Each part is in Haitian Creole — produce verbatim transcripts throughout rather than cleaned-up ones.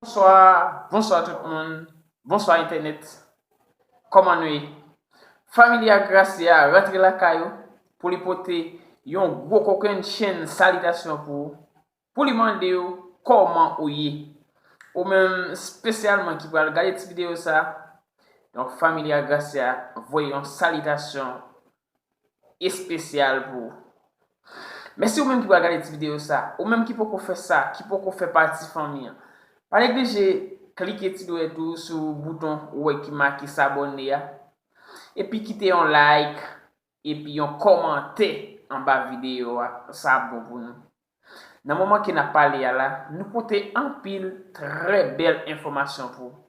Bonswa, bonswa tout moun. Bonswa entènèt. Kòman nou ye? Familya Gracia rantre lakay ou pou li pote yon gwo kokennchenn salitasyon pou ou, pou li mande w kòman ou ye. Ou menm espesyalman ki pral gade ti videyo sa, donk Familya Gracia voye yon salitasyon espesyal pou ou. Mèsi ou menm ki pral gade ti videyo sa. Ou menm ki poko fè sa, ki poko fè pati fanmi an, pa neglije klike ti dwèt ou sou bouton ou wè ki make s'abonner a. Epi kite yon like, epi yon kòmantè anba videyo a. Sa ap bon pou nou. Nan moman ke n ap pale a la, nou pote anpil trè bèl enfòmasyon pou ou.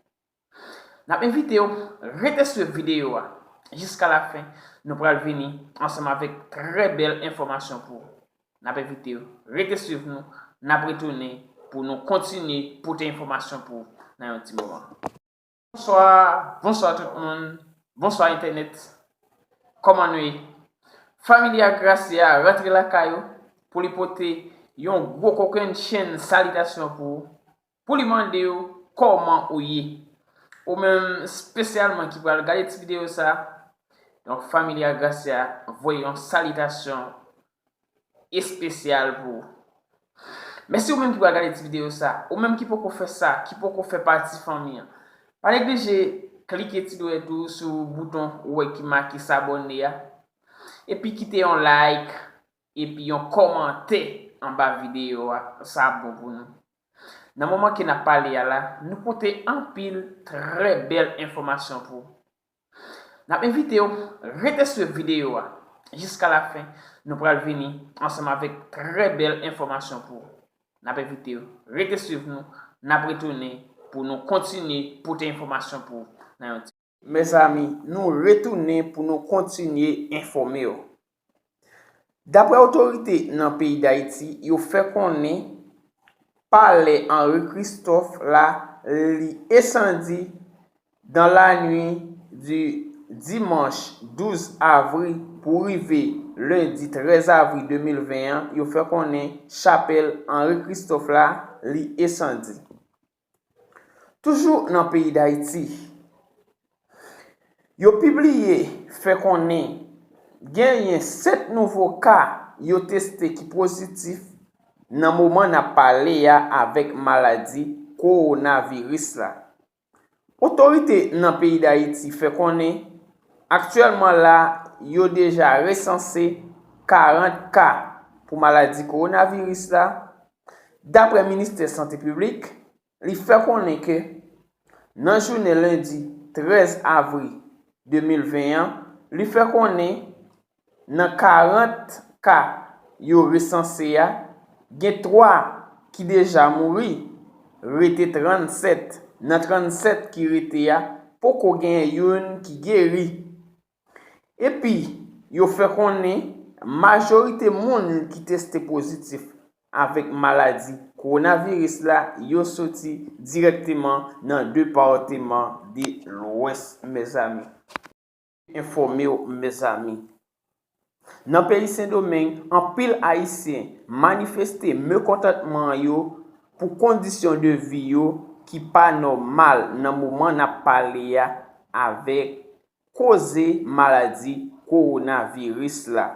N ap envite w rete swiv videyo a jiska lafen. Nou pral vini ansanm avèk trè bèl enfòmasyon pou ou. N ap envite w rete swiv nou. N ap retounen pou nou kontinye pote enfòmasyon pou ou nan yon ti moman. Bonswa, bonswa tout moun. Bonswa entènèt. Kòman nou ye? Familya Gracia rantre lakay ou pou li pote yon gwo kokennchenn salitasyon pou ou, pou li mande w kòman ou ye. Ou menm espesyalman ki pral gade ti videyo sa, donk Familya Gracia voye yon salitasyon espesyal pou ou. Mèsi ou menm ki pral gade ti videyo sa. Ou menm ki poko fè sa, ki poko fè pati fanmi an, pa neglije klike ti dwèt ou sou bouton ou wè ki make s'abonner a. Epi kite yon like, epi yon kòmantè anba videyo a. Sa ap bon pou nou. Nan moman ke n ap pale a la, nou pote anpil trè bèl enfòmasyon pou ou. N ap envite w rete swiv videyo a jiska lafen. Nou pral vini ansanm avèk trè bèl enfòmasyon pou ou. N ap envite w rete swiv nou. N ap retounen pou nou kontinye pote enfòmasyon pou ou nan yon ti. Mezanmi, nou retounen pou nou kontinye enfòme w. Daprè otorite nan peyi Dayiti, yo fè konnen palè Henri Christophe la, li esandi dans la nuit du dimanche douze avril pou rive lendi trèz avril de mil ven an, yo fè konnen chapèl Henri Christophe la, li esandi. Toujou nan peyi Dayiti, yo pibliye fè konnen genyen sèt nouvo ka yo teste ki pozitif nan moman n ap pale a avèk maladi kowonaviris la. Otorite nan peyi Dayiti fè konnen aktyèlman la, yo deja resanse karant ka pou maladi kowonaviris la. Daprè Ministè Sante Piblik, li fè konnen ke nan jounen lendi trèz avril de mil ven an, li fè konnen nan karant ka yo resanse a, gen twa ki deja mouri, rete trannsèt. Nan trannsèt ki rete a, poko gen youn ki geri. Epi, yo fè konnen majorite moun ki teste pozitif avèk maladi kowonaviris la, yo soti dirèkteman nan depatman de Lwès, mezanmi. Enfòme w, mezanmi. Nan peyi Sendomeng, anpil Ayisyen manifeste mekontantman yo pou kondisyon de vi yo ki pa nòmal nan moman n ap pale a avèk koze maladi kowonaviris la.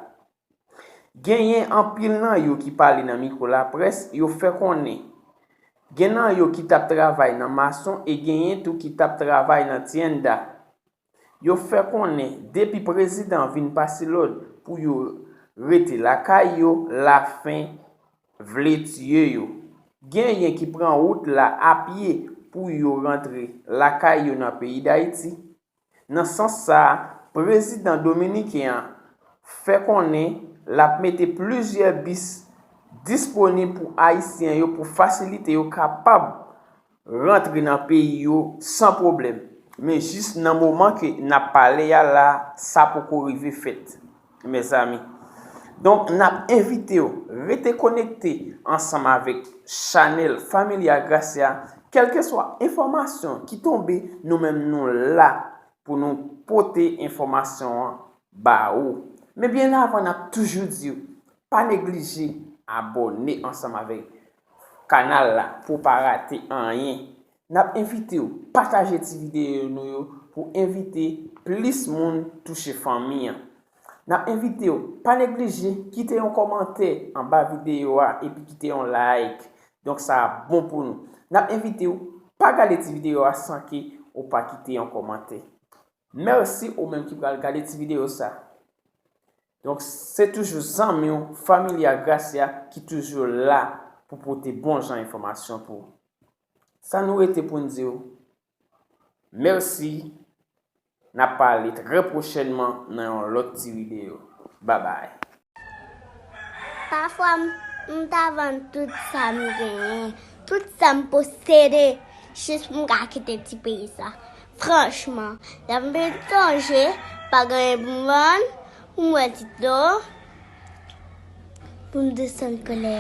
Genyen anpil nan yo ki pale nan mikwo laprès, yo fè konnen gen nan yo ki t ap travay nan mason e genyen tou ki t ap travay nan tyenda. Yo fè konnen depi prezidan vin pase lòd pou yo rete lakay yo, lafen vle tiye yo. Genyen ki pran wout la apye pou yo rantre lakay yo nan peyi Dayiti. Nan sans sa a, prezidan dominiken an fè konnen l ap mete plizyè bis disponib pou Ayisyen yo pou fasilite yo kapab rantre nan peyi yo san pwoblèm. Men jis nan moman ke n ap pale a la, sa poko rive fèt, mezanmi. Donk, n ap envite w rete konekte ansanm avèk chanèl Familia Gracia, kèlkeswa enfòmasyon ki tonbe, nou menm nou la pou nou pote enfòmasyon an ba ou. Men byen avan, n ap toujou di w, pa neglije abòne ansanm avèk kanal la pou w pa rate anyen. N ap envite w pataje ti videyo nou yo pou envite plis moun touche fanmi an. N ap envite w pa neglije kite yon kòmantè anba videyo a epi kite yon like. Donk, sa a bon pou nou. N ap envite w pa gade ti videyo a san ke ou pa kite yon kòmantè. Mèsi ou menm ki pral gade ti videyo sa. Donk, se toujou zanmi w, Familia Gracia, ki toujou la pou pote bon jan enfòmasyon pou ou. Sa nou rete pou n di w, mèsi. N ap pale trè pwochènman nan yon lòt ti videyo. Babay. Pafwa, m ta vann tout sa m genyen, tout sa m posede, jis pou m ka kite ti peyi sa. Franchman, lè m vin sonje, pa gen anyen pou m vann, pou m wè ti dlo, pou m desann kolè.